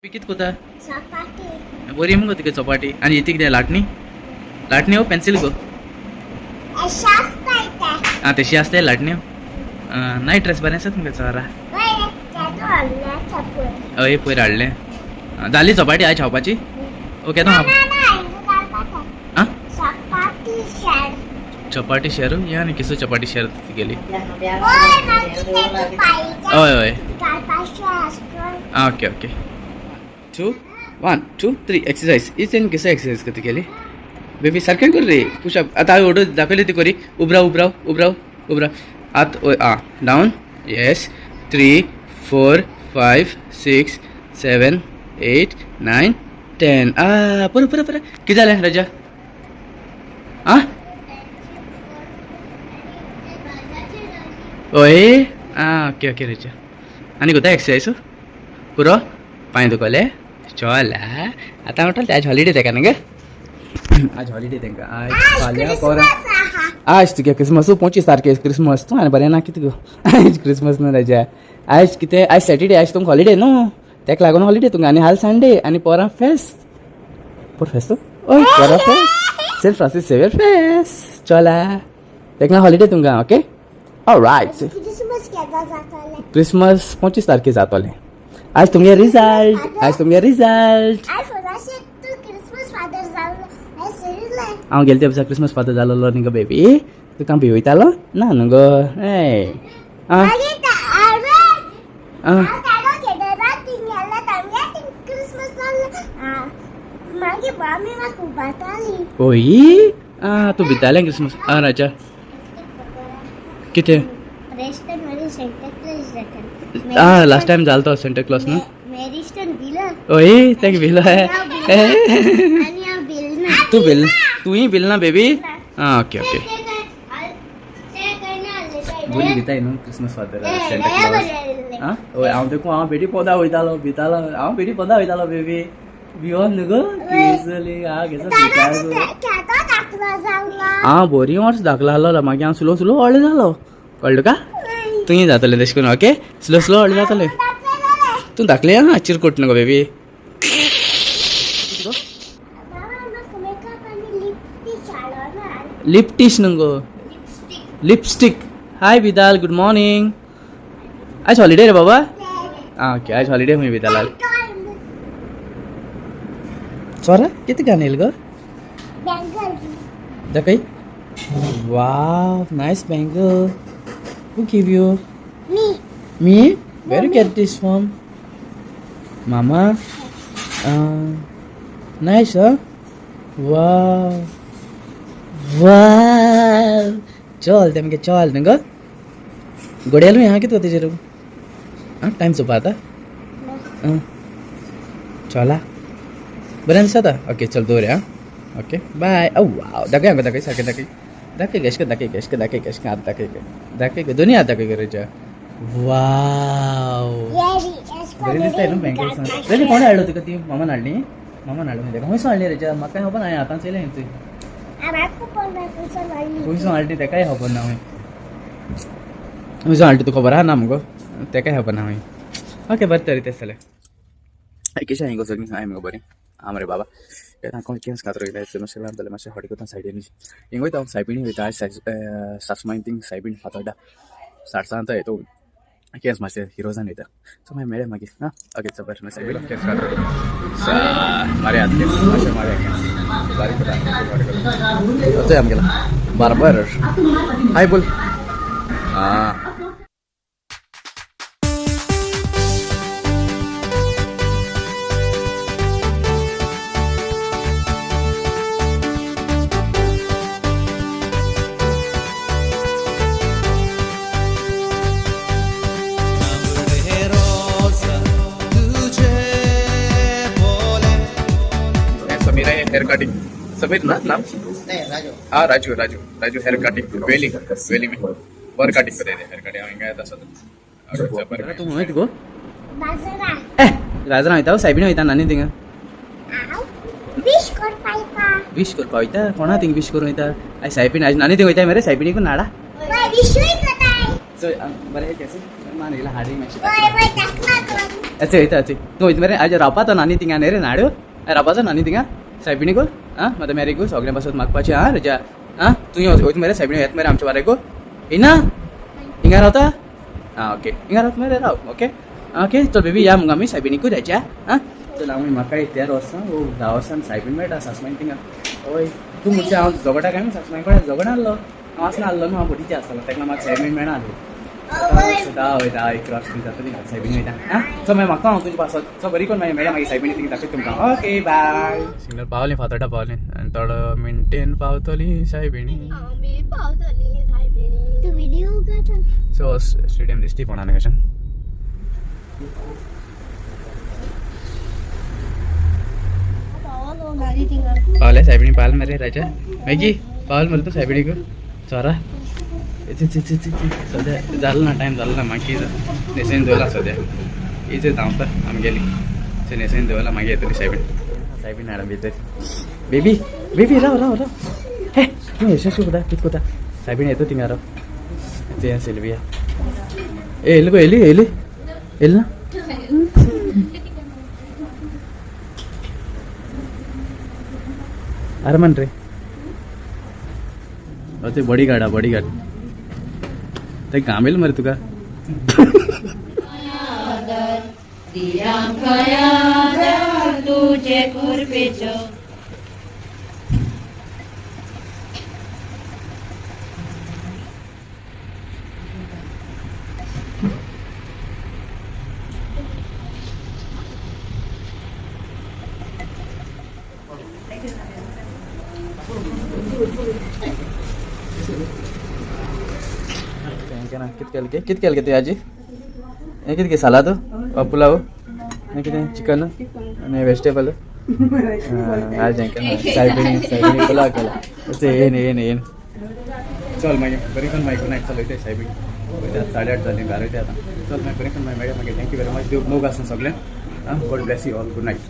कित कोता बरी मुगो तुगे चपाटी आनी इती कितें लाटणी लाटणी हो पेन्सिल गो आं तशी आसता लाटण्यो नायट ड्रेस बरें आसा तुमगे चोरा हय पयर हाडलें जाली चपाटी आयज खावपाची ओके ना आं चपाटी शेर या आनी किसो चपाटी शेर गेली हय हय आं okay okay 2 1 2 3 exercise इचेन किसो एक्सरसाइज करता केली बेबी सारकें कर रे पुशअप आतां हांवें ऑर्डर दाखयली ती करी उबराव उबराव उबराव उबराव हात आं डावन येस 3 4 5 6 7 8 9 10 आ पुरो पुरो पुरो कितें जालें राजा आं हय आं ओके ओके राजा आनी कोता एक्सरसाइज पुरो पांय दुखले चल आतां म्हटलं आज हॉलिडे तेका न्ही गे आज हॉलिडे तेंका आज फाल्यां परां आज तुगे क्रिसमस 25 तारखे क्रिसमस तूं आनी बरें ना कितें गो आयज क्रिसमस न्हू राजा आयज कितें आयज सॅटर्डे आयज तुमकां हॉलिडे न्हू तेका लागून हॉलिडे तुमकां आनी हाल संडे आनी परां फेस्त पोर फेस्त हय परां फेस्त सेंट फ्रांसीस सेवियर फेस्त चला तेका हॉलिडे तुमकां ओके ऑलरायट क्रिसमस 25 तारखे जातोलें आज तुमगे रिजल्ट आज तुमगे रिजल्ट हांव गेले ते क्रिसमस फादर जालोलो न्ही गो बेबी तुका भिवयतालो ना न्हू गो ए आं आं ओय आं तूं भितालें क्रिसमस आं राजा कितें आं लास्ट टायम जालो तो सेंटा क्लॉस न्हू ओय तेका भिलो तूं भिल तूंय भिल ना बेबी आं ओके ओके बोली भिताय न्हू क्रिसमस फादर सेंटा क्लॉस आं हय हांव देखून हांव बेटी पोंदा वयतालो भितालो हांव बेटी पोंदा वयतालो बेबी भिवन न्हू गो केसली आं केसो भिता आं बरी वर्स धाकलो आहलो मागीर हांव स्लो स्लो व्हडलो जालो कळ्ळें तुका तुंय जातलें तशें करून ओके स्लो स्लो व्हडलें जातलें तूं धाकलें आहा चिरकोट न्हू गो बेबी लिपटीश न्हू गो लिपस्टीक हाय विदाल गुड मॉर्निंग आयज हॉलिडे रे बाबा आं ओके आयज हॉलिडे खंय विदालाल चोरा कितें घालून येयला गो दाखय Wow, nice bangle. Who give you? Me. Me? Where you get this from? Mama? Nice, huh? Wow. Wow. चल तेमगे चल न्हू गो घोड्यालू ह्या कितें तेजेर आं टायम सोंपा आतां चला बरें दिसता आतां ओके चल दवर आं ओके बाय ओ वाव दाखय आमकां दाखय सारकें दाखय दाखय कशें दाखय कशें दाखय कशें हात दाखय दाखय दोनी हात दाखय गो वाव बरें दिसता न्हू बँगल्स रेडी कोणें हाडलो तुका ती मामान हाडली मामान हाडली तेका खंयसून हाडली रेच्या म्हाका खबर ना हांवें आतांच येयलें खंयची खंयसून हाडली तेकाय खबर ना खंय खंयसून हाडली तुका खबर आहा ना मुगो तेकाय खबर ना खंय ओके बरें तरी तें जालें कशें हांवें गो सगळीं हांवें मुगो बरें आं मरे बाबा कोण केंस कातरो येयला मातशें लांब जालें मातशें हॉटी कोता सायडीन हिंग वयता हांव सायबिणी वयता आयज सासमाय थिंग सायबीण फातोड्डा साडसां येतो केंस मातशें हिरोजान वयता सो मागीर मेळ्ळें मागीर आं ओके चल बरें सायबीण केंस कातरो मारे हात केंस मातशें मारे केंस बारीक कोता चोय आमगेला बार्बर हाय बोल आं समीर है हेयर कटिंग समीर ना नाम नहीं राजू हाँ राजू राजू राजू हेयर कटिंग वेली वेली में वर कटिंग करे हेयर कटिंग हांव हिंगा येता सदां तूं खंय गो ए राजरा वयता सायबिणी वयता नानी थिंगा विश करपा वयता विश करपा वयता कोणा थिंग विश करूं वयता आयज सायबिणी आयज नानी थिंग वयता मरे सायबिणीक नाडा विशूय करताय चोय बरें केस मान येयला हाडी मातशी वय वय दाखला कर अचे वयता अचे तूं वयता मरे आज रावपाचो ना न्ही थिंगा न्ही रे नाडू रावपाचो ना न्ही थिंगा सायबिणीकू आं मदर मॅरीकू सगळें पासत मागपाचें आं रजा आं तूं वयता मरे सायबिणी येता मरे आमच्या बारायकू येना हिंगा रावता आं ओके हिंगा रावता मरे राव ओके ओके चल बेबी या मुगो आमी सायबिणीकू जायच्या आं चल आमी म्हाका तेर वर्सां ओ 10 वर्सां सायबीण मेळटा सासमाय थिंगा. हय तूं म्हणचे हांव झगडा काय सासमाय कडेन झगडा आहलो हांव आसना आहलो न्हू हांव भटीचे आसतालो ताका म्हाका सायबीण मेळना आहली. 10 10 11 वर्सां जातली सायबीण वयता आं. सो मागीर म्हाका हांव तुजे पासत सो बरी करून मागीर मेळ्या मागीर सायबिणी थिंगा दाखयता तुमकां. Okay bye. सिग्नल पावली फातोड्डा पावली आनी थोडो मिनटेन पावतली सायबिणी. आमी पावतली सायबिणी. तूं व्हिडिओ करता. सो स्टेडियम दिसती फोंडा कशें. पावलो गाडी थिंगा. पावले सायबिणी पावल मरे राजा मॅगी पावल मरे तूं सायबिणीक चोरा. सद्या जालो ना टायम जालो ना मागीर न्हेसेन दवरला सद्या इचे धांवता आमगेली न्हेसेन दवरला मागीर येतली सायबीण. सायबीण हाडा भितर बेबी बेबी राव राव राव हे तूं हेशें शिकता कित कोता सायबीण येता थिंगा राव ते सिल्विया ए येयली गो येयली येयली येयली ना. अरमान रे ते बॉडी गार्ड बॉडी गार्ड ते कामेल मरे तुका. तुजे कृपेचो. कित केलं कित केलं ते आजी हे कित सालाद पुलाव हे कितें चिकन आनी वेजिटेबल आज हें सायबिणी सायबिणी पुलाव केला अशें येन येन येन. चल मागीर बरी करून मागीर गुड नायट. चल वयता सायबीण वयता 8:30 जालीं घरा वयता आतां. चल मागीर बरी करून मागीर मेळया मागीर. Thank you very much. देव मोग आसूं सगळें. आं God bless you all. Good night.